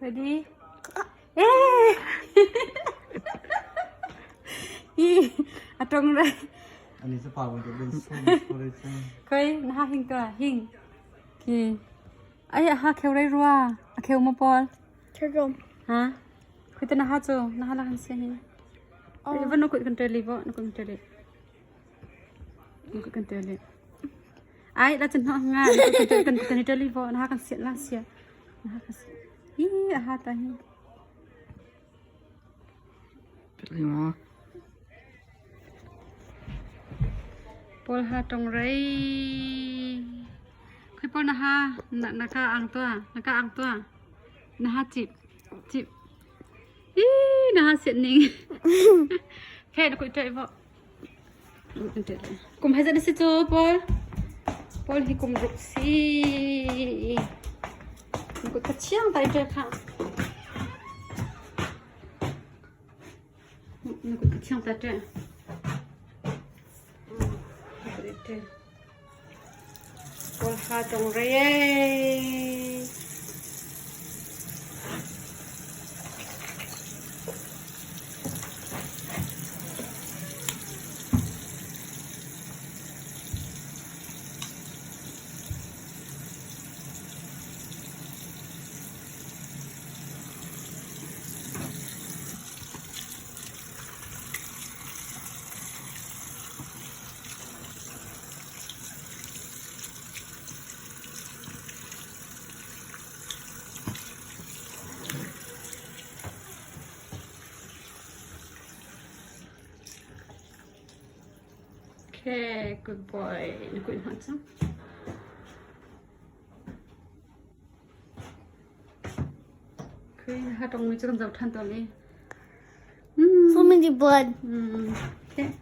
Ready? Eh! Hi, a tong re. Ani sa pa ko bin sum sore chu. Koi, na ha hing ka hing. Ki. Ai ha kheu rei rua. A kheu ma pol. Turtle. Ha? Khoi te na ha chu, na ha la kan se hi. Oh. Van no kut kan teli bo, no kut kan teli. No kut kan teli. Ai, la chan ho nga, no kut kan kan teli bo, na ha kan siat la sia. Na ha kan siat. Hi, ha ta hi. Teli ma. Paul ha tong rei. Khoi Paul na ha na na ka ang tua, na ka ang tua. Na ha chip chip. Hi na ha siat ning. Phe na koi trai vo. Kum hai zat na si cu Paul? Paul hi kum ruk si. Na kut ka chiang ta i kha. Na kut ka chiang ta ṭe. Paul ha tong rei ee. Okay, good boy. Na kuih hna cang. Khi ha tong mi cu kan zoh ṭhan tawn i. So many blood. Okay.